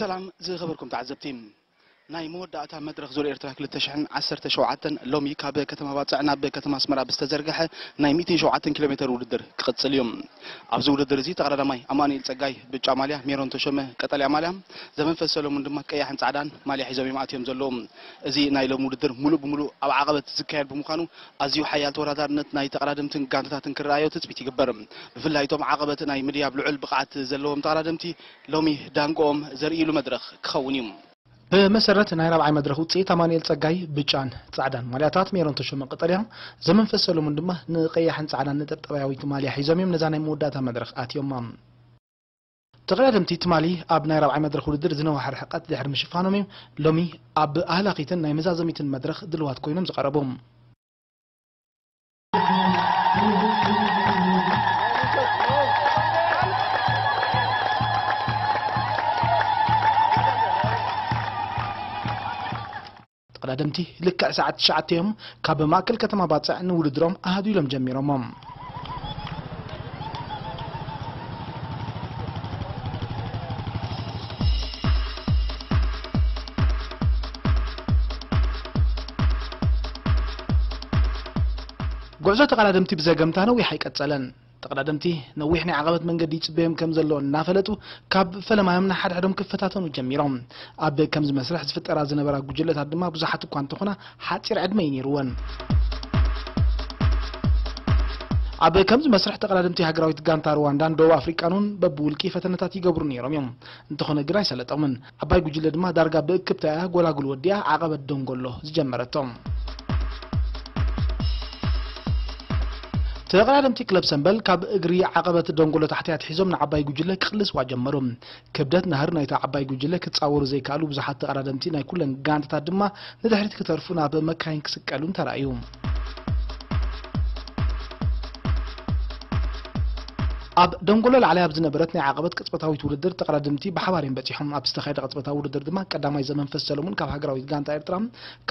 ሰላም ዝኸበርኩም ተዓዘብቲ። ናይ መወዳእታ መድረኽ ዙር ኤርትራ ክልተ ሽሕን ዓሰርተ ሸውዓተን ሎሚ ካብ ከተማ ባጽዕ ናብ ከተማ ኣስመራ ብዝተዘርግሐ ናይ ሚእትን ሸውዓተን ኪሎ ሜተር ውድድር ክቕጽል እዩ። ኣብዚ ውድድር እዚ ተቐዳዳማይ ኣማኑኤል ጸጋይ ብጫ ማልያ፣ ሜሮን ተሾመ ቀጠልያ ማልያ፣ ዘመንፈስ ሰለሙን ድማ ቀያሕን ጻዕዳን ማልያ ሒዞም እዮም ኣትዮም ዘለዉ። እዚ ናይ ሎሚ ውድድር ሙሉእ ብሙሉእ ኣብ ዓቐበት ዝካየድ ብምዃኑ ኣዝዩ ሓያል ተወዳዳርነት ናይ ተቐዳደምትን ጋንታታትን ክረኣዮ ትጽቢት ይግበር። ብፍላይ እቶም ዓቐበት ናይ ምድያብ ልዑል ብቕዓት ዘለዎም ተቐዳደምቲ ሎሚ ዳንጎኦም ዘርእይሉ መድረኽ ክኸውን እዩ። ብመሰረት ናይ ራብዓይ መድረኽ ውፅኢት ኣማኑኤል ጸጋይ ብጫን ጻዕዳን ማልያታት፣ ሜሮን ተሾመ ቀጠልያ፣ ዘመንፈስ ሰለሙን ድማ ንቀያሕን ጻዕዳን ነጠብጣባያዊት ማልያ ሒዞም እዮም ነዛ ናይ መወዳእታ መድረኽ ኣትዮማ። ተቐዳደምቲ ትማሊ ኣብ ናይ ራብዓይ መድረኽ ውድድር ዝነውሐ ርሕቀት ድሕሪ ምሽፋኖም እዮም ሎሚ ኣብ ኣህላኺትን ናይ መዛዘሚትን መድረኽ ድልዋት ኮይኖም ዝቐረቡ። ተቐዳደምቲ ልክዕ ሰዓት ትሽዓተ እዮም ካብ ማእከል ከተማ ባጽዕ ንውድድሮም ኣሃዱ ኢሎም ጀሚሮሞ። ጉዕዞ ተቐዳደምቲ ብዘገምታ ነዊሕ ኣይቀጸለን። ተቐዳደምቲ ነዊሕ ናይ ዓቐበት መንገዲ ይጽበዮም ከም ዘሎ እናፈለጡ፣ ካብ ፈለማዮም ንሓድሕዶም ክፈታተኑ ጀሚሮም። ኣብ ከምዚ መስርሕ ዝፍጠራ ዝነበራ ጉጅለታት ድማ ብዙሓት እኳ እንተኾና፣ ሓጺር ዕድመ እዩ ነይርወን። ኣብ ከምዚ መስርሕ ተቐዳደምቲ ሃገራዊት ጋንታ ሩዋንዳን ደቡብ ኣፍሪቃን እውን በብውልቂ ፈተነታት ይገብሩ ነይሮም እዮም። እንተኾነ ግን ኣይሰለጦምን። ዓባይ ጉጅለ ድማ ዳርጋ ብእክብታ እያ ጎላጉል ወዲኣ ዓቐበት ደንጎሎ ዝጀመረቶ። ተቐዳደምቲ ክለብ ሰምበል ካብ እግሪ ዓቐበት ደንጎሎ ታሕቲ ኣትሒዞም ንዓባይ ጉጅለ ክቕልስዋ ጀመሩ። ክብደት ናህሪ ናይታ ዓባይ ጉጅለ ክጻወሩ ዘይከኣሉ ብዙሓት ተቐዳደምቲ ናይ ኩለን ጋንታታት ድማ ንድሕሪት ክተርፉ ናብ መካይን ክስቀሉን ተራእዩ። ኣብ ደንጎሎ ላዕላይ ኣብ ዝነበረት ናይ ዓቐበት ቅጽበታዊት ውድድር ተቐዳደምቲ ብሓባር እዮም በጺሖም። ኣብ ዝተኻየደ ቅጽበታዊ ውድድር ድማ ቀዳማይ ዘመንፈስ ሰለሙን ካብ ሃገራዊት ጋንታ ኤርትራ፣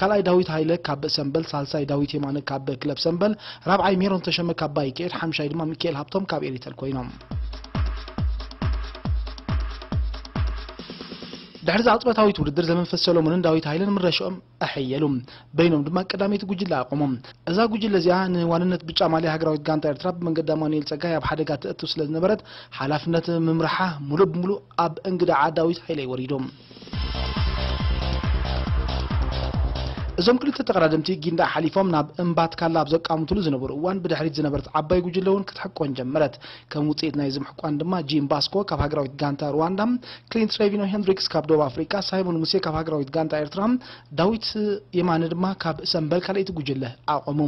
ካልኣይ ዳዊት ሃይለ ካብ ሰምበል፣ ሳልሳይ ዳዊት የማነ ካብ ክለብ ሰምበል፣ ራብዓይ ሜሮን ተሸመ ካብ ባይክኤድ፣ ሓምሻይ ድማ ሚካኤል ሃብቶም ካብ ኤሪተል ኮይኖም። ድሕሪ እዛ ቅጽበታዊት ውድድር ዘመንፈስ ሰሎሞንን ዳዊት ሃይለን ምረሽኦም ኣሐየሉ። በይኖም ድማ ቀዳመይቲ ጉጅለ ኣቆሞም። እዛ ጉጅለ እዚኣ ንዋንነት ብጫ ማልያ ሃገራዊት ጋንታ ኤርትራ ብመንገዲ ኣማኑኤል ጸጋይ ኣብ ሓደጋ ተእቱ ስለ ዝነበረት ሓላፍነት ምምርሓ ሙሉእ ብሙሉእ ኣብ እንግዳዓ ዳዊት ሃይለ እዩ ወሪዱ። እዞም ክልተ ተቐዳደምቲ ጊንዳዕ ሓሊፎም ናብ እምባትካላ ኣብ ዘቃምቱሉ ዝነበሩ እዋን ብድሕሪት ዝነበረት ዓባይ ጉጅለ እውን ክትሕቆን ጀመረት። ከም ውጽኢት ናይዚ ምሕቋን ድማ ጂም ባስኮ ካብ ሃገራዊት ጋንታ ሩዋንዳ፣ ክሊንት ሬቪኖ ሄንድሪክስ ካብ ደቡብ ኣፍሪቃ፣ ሳይሞን ሙሴ ካብ ሃገራዊት ጋንታ ኤርትራ፣ ዳዊት የማነ ድማ ካብ ሰምበል ካልኣይቲ ጉጅለ ኣቆሙ።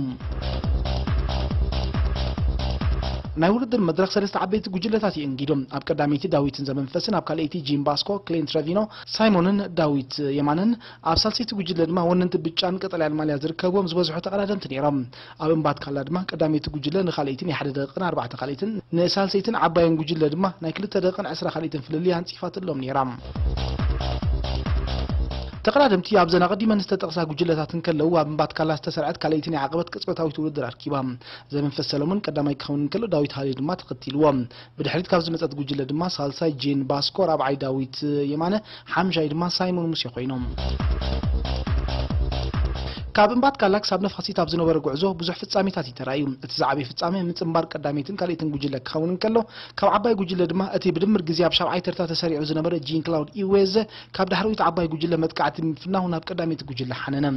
ናይ ውድድር መድረኽ ሰለስተ ዓበይቲ ጉጅለታት እዩ እንጊዱ። ኣብ ቀዳመይቲ ዳዊትን ዘመንፈስን፣ ኣብ ካልኣይቲ ጂም ባስኮ፣ ክሊንት ሬቪኖ፣ ሳይሞንን ዳዊት የማነን፣ ኣብ ሳልሰይቲ ጉጅለ ድማ ወነንቲ ብጫን ቀጠልያን ማልያ ዝርከብዎም ዝበዝሑ ተቐዳደምቲ ነይሮም። ኣብ እምባትካላ ድማ ቀዳመይቲ ጉጅለ ንኻልኣይትን ናይ ሓደ ደቂቕን ኣርባዕተ ካልኣይትን፣ ንሳልሰይትን ዓባይን ጉጅለ ድማ ናይ ክልተ ደቂቕን ዕስራ ካልኣይትን ፍልልይ ኣንጺፋትሎም ነይራ። ተቐዳደምቲ ኣብዘን ኣቐዲመን ዝተጠቕሳ ጉጅለታት እንከለዉ፣ ኣብ እምባትካላ ዝተሰርዐት ካልኣይቲ ናይ ዓቐበት ቅጽበታዊት ውድድር ኣርኪባ። ዘመንፈስ ሰለሞን ቀዳማይ ክኸውን እንከሎ፣ ዳዊት ሃይለ ድማ ተኸቲልዎ። ብድሕሪት ካብ ዝመጸት ጉጅለ ድማ ሳልሳይ ጂን ባስኮ፣ ራብዓይ ዳዊት የማነ፣ ሓምሻይ ድማ ሳይሞን ሙሴ ኮይኖም። ካብ እምባትካላ ክሳብ ነፋሲት ኣብ ዝነበረ ጉዕዞ ብዙሕ ፍጻሜታት እዩ ተራእዩ። እቲ ዝዓበየ ፍጻሜ ምጽንባር ቀዳመይትን ካልኣይትን ጉጅለ ክኸውን እንከሎ፣ ካብ ዓባይ ጉጅለ ድማ እቲ ብድምር ግዜ ኣብ ሻብዓይ ተርታ ተሰሪዑ ዝነበረ ጂን ክላውድ ኢዌዘ ካብ ዳሕረዊት ዓባይ ጉጅለ መጥቃዕቲ ብምፍናው ናብ ቀዳመይቲ ጉጅለ ሓነነ።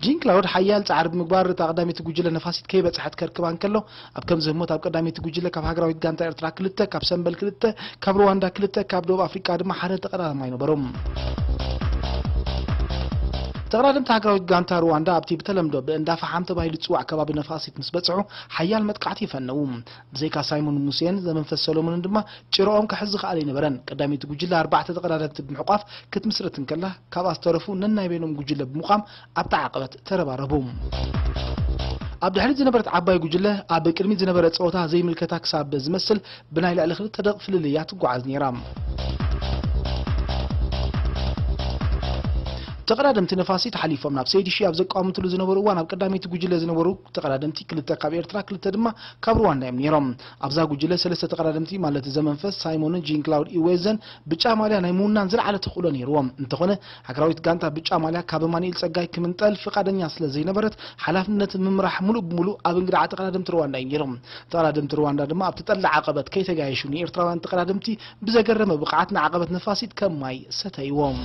ጂን ክላውድ ሓያል ጻዕሪ ብምግባር እታ ቀዳመይቲ ጉጅለ ነፋሲት ከይበጽሐት ከርክባ እንከሎ፣ ኣብ ከምዚ ህሞት ኣብ ቀዳመይቲ ጉጅለ ካብ ሃገራዊት ጋንታ ኤርትራ ክልተ፣ ካብ ሰምበል ክልተ፣ ካብ ሩዋንዳ ክልተ፣ ካብ ደቡብ ኣፍሪቃ ድማ ሓደ ተቐዳዳማይ ነበሮም። ተቐዳደምቲ ሃገራዊት ጋንታ ሩዋንዳ ኣብቲ ብተለምዶ ብእንዳ ፈሓም ተባሂሉ ዝጽዋዕ ከባቢ ነፋሲት ምስ በጽሑ ሓያል መጥቃዕቲ ይፈነዉ። ብዘይካ ሳይሞን ሙሴን ዘመንፈስ ሰሎሞንን ድማ ጭርኦም ክሕዝ ዝኸኣለ ኣይነበረን። ቀዳመይቲ ጉጅለ ኣርባዕተ ተቐዳደምቲ ብምሕቋፍ ክትምስርት እንከላ፣ ካብኣ ዝተረፉ ነናይ በይኖም ጉጅለ ብምቋም ኣብታ ዓቐበት ተረባረቡ። ኣብ ድሕሪት ዝነበረት ዓባይ ጉጅለ ኣብ ቅድሚት ዝነበረ ጸወታ ዘይምልከታ ክሳብ ዝመስል ብናይ ልዕሊ ክልተ ደቂ ፍልልይ እያ ትጓዓዝ ነይራ። ተቐዳደምቲ ነፋሲት ሓሊፎም ናብ ሰይዲ ሺ ኣብ ዘቋምትሉ ዝነበሩ እዋን፣ ኣብ ቀዳመይቲ ጉጅለ ዝነበሩ ተቐዳደምቲ፣ ክልተ ካብ ኤርትራ፣ ክልተ ድማ ካብ ሩዋንዳ እዮም ነይሮም። ኣብዛ ጉጅለ ሰለስተ ተቐዳደምቲ፣ ማለት ዘመንፈስ፣ ሳይሞንን ጂን ክላውድ ኢዌዘን፣ ብጫ ማልያ ናይ ምውናን ዝለዓለ ተኽእሎ ነይርዎም። እንተኾነ፣ ሃገራዊት ጋንታ ብጫ ማልያ ካብ ኣማኑኤል ጸጋይ ክምንጠል ፍቓደኛ ስለ ዘይነበረት፣ ሓላፍነት ምምራሕ ምሉእ ብምሉእ ኣብ እንግድዓ ተቐዳደምቲ ሩዋንዳ እዩ ነይሩ። ተቐዳደምቲ ሩዋንዳ ድማ ኣብቲ ጠላዕ ዓቐበት ከይተጋየሹ፣ ንኤርትራውያን ተቐዳደምቲ ብዘገረመ ብቕዓት ንዓቐበት ነፋሲት ከም ማይ ሰተይዎም።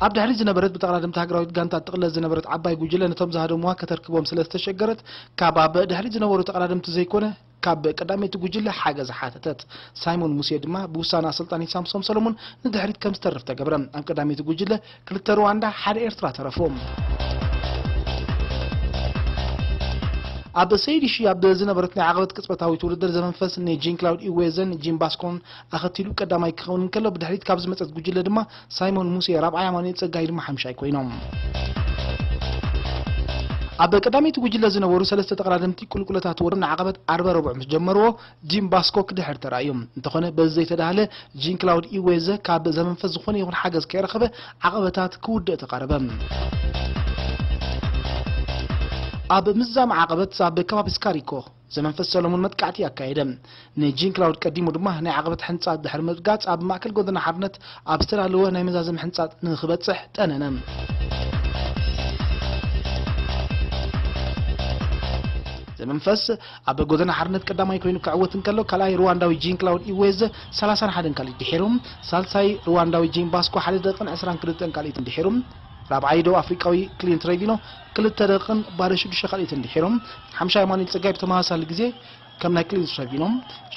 ኣብ ድሕሪት ዝነበረት ብተቐዳደምቲ ሃገራዊት ጋንታ ትቕለስ ዝነበረት ዓባይ ጉጅለ፣ ነቶም ዝሃደሙዋ ከተርክቦም ስለ ዝተሸገረት፣ ካብ ኣብ ድሕሪት ዝነበሩ ተቐዳደምቲ ዘይኮነ፣ ካብ ቀዳመይቲ ጉጅለ ሓገዝ ሓተተት። ሳይሞን ሙሴ ድማ ብውሳነ ኣሰልጣኒ ሳምሶም ሰሎሞን ንድሕሪት ከም ዝተርፍ ተገብረ። ኣብ ቀዳመይቲ ጉጅለ ክልተ ሩዋንዳ፣ ሓደ ኤርትራ ተረፉ። ኣብ ሰይዲ ሺ ኣብ ዝነበረት ናይ ዓቐበት ቅጽበታዊት ውድድር፣ ዘመንፈስ ንጂን ክላውድ ኢዌዘን ጂን ባስኮን ኣኸቲሉ ቀዳማይ ክኸውን እንከሎ፣ ብድሕሪት ካብ ዝመጸት ጉጅለ ድማ ሳይሞን ሙሴ ራብዓይ፣ ኣማኑኤል ጸጋይ ድማ ሓምሻይ ኮይኖም። ኣብ ቀዳመይቲ ጉጅለ ዝነበሩ ሰለስተ ተቐዳደምቲ ቁልቁለታት ወርዶም ንዓቐበት ዓርበ ረቡዕ ምስ ጀመርዎ፣ ጂም ባስኮ ክድሕር ተራእዩ። እንተኾነ፣ በዚ ዘይተዳህለ፣ ጂን ክላውድ ኢዌዘ ካብ ዘመንፈስ ዝኾነ ይኹን ሓገዝ ከይረኸበ፣ ዓቐበታት ክውድእ ተቓረበ። ኣብ ምዛም ዓቐበት ኣብ ከባቢ ስካሪኮ፣ ዘመንፈስ ሰሎሞን መጥቃዕቲ ኣካየደ። ንጂን ክላውድ ቀዲሙ ድማ ናይ ዓቐበት ሕንጻት ድሕሪ ምርጋጽ፣ ኣብ ማእከል ጎደና ሓርነት ኣብ ዝተዳለወ ናይ መዛዘሚ ሕንጻት ንኽበጽሕ ጠነነ። ዘመንፈስ ኣብ ጎደና ሓርነት ቀዳማይ ኮይኑ ክዕወት እንከሎ፣ ካልኣይ ሩዋንዳዊ ጂን ክላውድ ኢዌዘ ሰላሳን ሓደን ካልኢት ድሒሩ፣ ሳልሳይ ሩዋንዳዊ ጂን ባስኮ ሓደ ደቂቕን ዕስራን ክልተን ካልኢትን ድሒሩ፣ ራብዓይ ደቡብ ኣፍሪቃዊ ክሊንት ሬቪኖ ክልተ ደቂቕን ባዶ ሽዱሽተ ካልኢትን ድሒሩ፣ ሓምሻይ ኣማኑኤል ጸጋይ ብተመሳሳሊ ግዜ ከም ናይ ክሊንት ሬቪኖ፣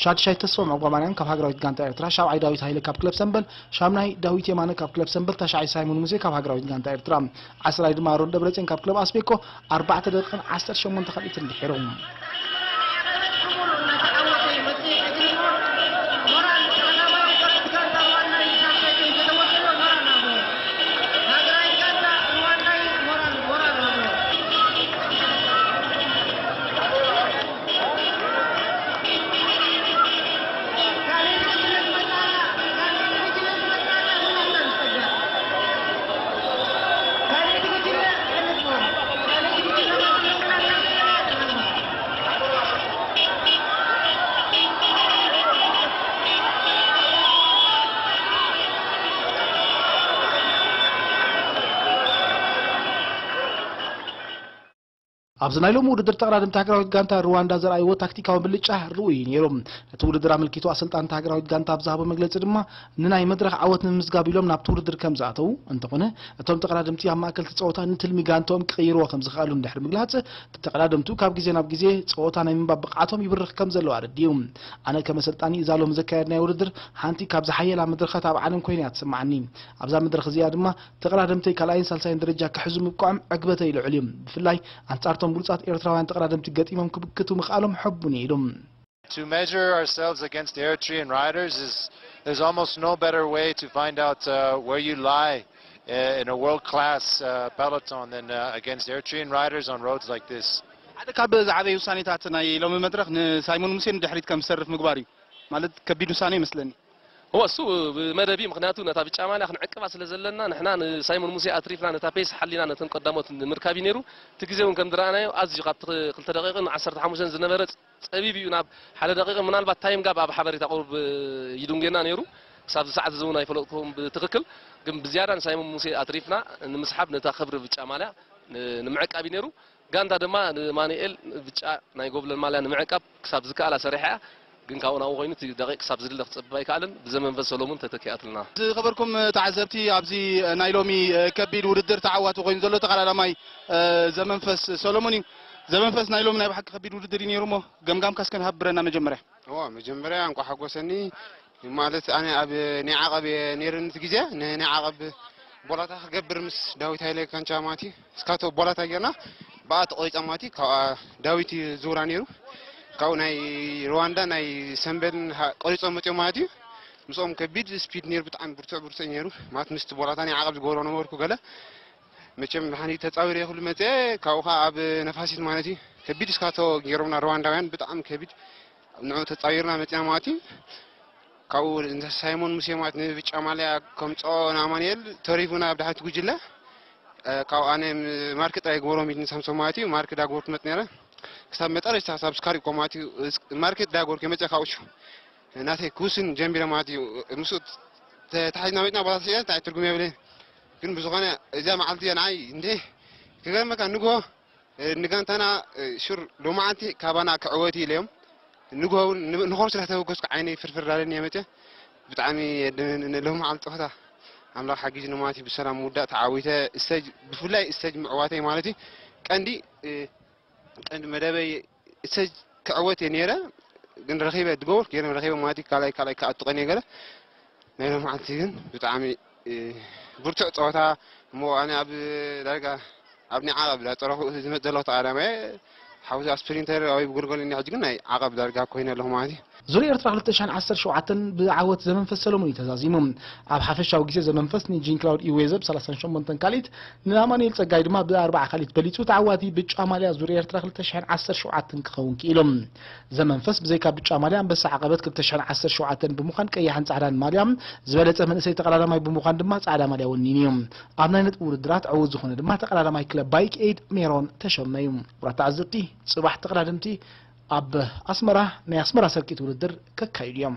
ሻድሻይ ተስፎም ዑቕባማርያም ካብ ሃገራዊት ጋንታ ኤርትራ፣ ሻብዓይ ዳዊት ሃይለ ካብ ክለብ ሰምበል፣ ሻምናይ ዳዊት የማነ ካብ ክለብ ሰምበል፣ ታሽዓይ ሳይሞን ሙሴ ካብ ሃገራዊት ጋንታ ኤርትራ፣ ዓስራይ ድማ ኣሮን ደብረጽዮን ካብ ክለብ ኣስቤኮ፣ ኣርባዕተ ደቂቕን ዓሰርተ ሸሞንተ ካልኢትን ድሒሩ። ኣብዚ ናይ ሎሚ ውድድር፣ ተቐዳደምቲ ሃገራዊት ጋንታ ሩዋንዳ ዘርኣይዎ ታክቲካዊ ብልጫ ርኡይ እዩ ነይሩ። ነቲ ውድድር ኣመልኪቱ፣ ኣሰልጣንቲ ሃገራዊት ጋንታ ኣብ ዝሃቦ መግለጺ ድማ፣ ንናይ መድረኽ ዓወት ንምምዝጋብ ኢሎም ናብቲ ውድድር ከም ዝኣተዉ፣ እንተኾነ፣ እቶም ተቐዳደምቲ ኣብ ማእከል እቲ ጸወታ ንትልሚ ጋንትኦም ክቕይርዎ ከም ዝኸኣሉ እንድሕሪ ምግላጽ፣ ተቐዳደምቱ ካብ ግዜ ናብ ግዜ ጸወታ ናይ ምንባብ ብቕዓቶም ይብርኽ ከም ዘሎ ኣረዲኡ። ኣነ ከም ኣሰልጣኒ፣ እዛ ሎሚ ዘካየድናዮ ውድድር ሓንቲ ካብ ዝሓየላ መድረኻት ኣብ ዓለም ኮይና እያ ትስምዓኒ። ኣብዛ መድረኽ እዚኣ ድማ፣ ተቐዳደምተይ ካልኣይን ሳልሳይን ደረጃ ክሕዙ ምብቅዖም ዕግበተይ ልዑል እዩ። ብፍላይ ኣንጻርቶም ብሉጻት ኤርትራውያን ተቐዳደምቲ ገጢሞም ክብክቱ ምኽኣሎም ሕቡን እየ ኢሉ። To measure ourselves against Eritrean riders is, there's almost no better way to find out uh, where you lie uh, in a world-class uh, peloton than uh, against Eritrean riders on roads like this. ሓደ ካብ ዝዓበየ ውሳኔታት ናይ ሎሚ መድረኽ ንሳይሞን ሙሴ ንድሕሪት ከም ዝተርፍ ምግባር እዩ። ማለት ከቢድ ውሳኔ ይመስለኒ። እወ፣ እሱ ብመደብ እዩ። ምኽንያቱ ነታ ብጫ ማልያ ክንዕቅባ ስለ ዘለና፣ ንሕና ንሳይሞን ሙሴ ኣትሪፍና፣ ነታ ፔስ ሓሊና ነተን ቀዳሞት ንምርካብ እዩ ነይሩ። እቲ ግዜ እውን ከም ዝረኣናዮ፣ ኣዝዩ ካብቲ ክልተ ደቂቕን ዓሰርተ ሓሙሽተን ዝነበረ ጸቢብ እዩ፣ ናብ ሓደ ደቂቕ ምናልባት ታይም ጋብ ኣብ ሓበሬታ ቁሩብ ይድንጉየና ነይሩ። ክሳብ እዚ ሰዓት እዚ እውን ኣይፈለጥኩን ብትኽክል፣ ግን ብዝያዳ ንሳይሞን ሙሴ ኣትሪፍና ንምስሓብ ነታ ክብሪ ብጫ ማልያ ን-፣ ንምዕቃብ እዩ ነይሩ። ጋንታ ድማ ንማኑኤል ብጫ ናይ ጎብለል ማልያ ንምዕቃብ ክሳብ ዝከኣላ ሰሪሓ እያ። ግን ካብኡ ናብኡ ኮይኑ እቲ ደቂቕ ክሳብ ዝድለ ክጸብብ ኣይከኣለን። ብዘመንፈስ ሰሎሙን ተተኪኣትልና። ዝኸበርኩም ተዓዘብቲ፣ ኣብዚ ናይ ሎሚ ከቢድ ውድድር ተዓዋቲ ኮይኑ ዘሎ ተቐዳዳማይ ዘመንፈስ ሰሎሙን እዩ። ዘመንፈስ፣ ናይ ሎሚ ናይ ብሓቂ ከቢድ ውድድር እዩ ነይሩ እሞ፣ ገምጋምካ እስከ ንሃብረና መጀመርያ። እዋ፣ መጀመርያ እንኳዕ ሓጎሰኒ። ማለት ኣነ ኣብ ናይ ዓቐብ እየ ነይረኒ እቲ ግዜ፣ ን-፣ ናይ ዓቐብ ቦላታ ክገብር ምስ ዳዊት ሃይለ ካንቻ ማቲ፣ እስካቶ ቦላታ ጌርና፣ ብኣ ተቆሪጻ ማቲ፣ ካብኣ ዳዊት እዩ ዝውራ ነይሩ። ካብኡ ናይ ሩዋንዳ፣ ናይ ሰምበልን ሃ-፣ ቆሪጾም መጺኦም ማለት እዩ። ምስኦም ከቢድ ስፒድ ነይሩ፣ ብጣዕሚ ብርቱዕ ብርቱዕ ነይሩ። ማለት ምስቲ ቦላታ ናይ ዓቐብ ዝገብሮ ነበርኩ ገለ። መቸም መድሓኒት ተጻዊረ ይኽሉ መጸ፣ ካብኡ ኸኣ ኣብ ነፋሲት ማለት እዩ። ከቢድ እስካቶ ገይሮምና ሩዋንዳውያን፣ ብጣዕሚ ከቢድ። ንዑ ተጻዊርና መጺና ማለት እዩ። ካብኡ ሳይሞን ሙሴ ማለት ንብጫ ማልያ ከምፅኦ ንኣማኑኤል ተሪፉ ናብ ዳሕቲ ጉጅለ። ካብ ኣነ ማርክ ጥራይ ግበሮም ኢድኒ ሳምሶን ማለት እዩ። ማርክ ዳግበርኩ መጥ ነረ ክሳብ መጠረሽታ ክሳብ ስካሪኮ ማለት እዩ። ማርክ ዳግበርኩ የመፀ ካብኡ ናተይ ክውስን ጀሚረ ማለት እዩ። ምስ ተታሒዝና መፅና ቦታ ስለ እንታይ ትርጉም የብለ። ግን ብዝኾነ እዚኣ መዓልቲ እዚኣ ንዓይ እንደ ክገርመካ ንግሆ ንጋንታና ሹር ሎማዓንቲ ካባና ክዕወት ኢለ እዮም። ንግሆ እውን ንኾር ስለ ተበገስኩ ዓይነይ ፍርፍር ዳለኒ የመፀ። ብጣዕሚ ሎማዓልቲ ፀወታ ኣምላኽ ሓጊዝኒ ማለት እዩ። ብሰላም ምውዳእ ተዓዊተ እሰጅ ብፍላይ እሰጅ ምዕዋተይ ማለት እዩ። ቀንዲ ቀንዲ መደበይ እሰጅ ክዕወት እየ ነይረ። ግን ረኺበ ድገበርኩ ገይረ ረኺበ ማለት እዩ። ካልኣይ ካልኣይ ክኣቱ ቀንየ ገለ ናይ ሎማዓልቲ ግን ብጣዕሚ ብርቱዕ ፀወታ እሞ ኣነ ኣብ ዳርጋ ኣብ ናይ ዓቐብ ዳፀረኹ ዝመፅ ዘለኹ ተቓዳማየ ሓውዚ ኣብ ስፕሪንተር ወይ ብጎልጎል እኒ ሕጂ ግን ናይ ዓቐብ ዳርጋ ኮይነ ኣለኹ ማለት እዩ። ዙር ኤርትራ ክልተ ሽሕን ዓሰርተ ሸውዓተን ብዓወት ዘመንፈስ ሰለሙን እዩ ተዛዚሙ። ኣብ ሓፈሻዊ ግዜ ዘመንፈስ ንጂን ክላውድ ኢዌዘ ብ ሰላሳን ሸሞንተን ካልኢት ንኣማኑኤል ጸጋይ ድማ ብኣርባዓ ካልኢት በሊጹ ተዓዋቲ ብጫ ማልያ ዙር ኤርትራ ክልተ ሽሕን ዓሰርተ ሸውዓተን ክኸውን ክኢሉ። ዘመንፈስ ብዘይካ ብጫ ማልያ ኣንበሳ ዓቐበት ክልተ ሽሕን ዓሰርተ ሸውዓተን ብምዃን ቀያሕን ጻዕዳን ማልያ ዝበለጸ መንእሰይ ተቐዳዳማይ ብምዃን ድማ ጻዕዳ ማልያ ወኒኑ እዩ። ኣብ ናይ ነጥቢ ውድድራት ዕዉት ዝኾነ ድማ ተቐዳዳማይ ክለብ ባይክ ኤይድ ሜሮን ተሾመ እዩ። ክቡራት ተዓዘብቲ፣ ጽባሕ ተቐዳደምቲ ኣብ ኣስመራ ናይ ኣስመራ ሰርኪት ውድድር ከካይዱ እዮም።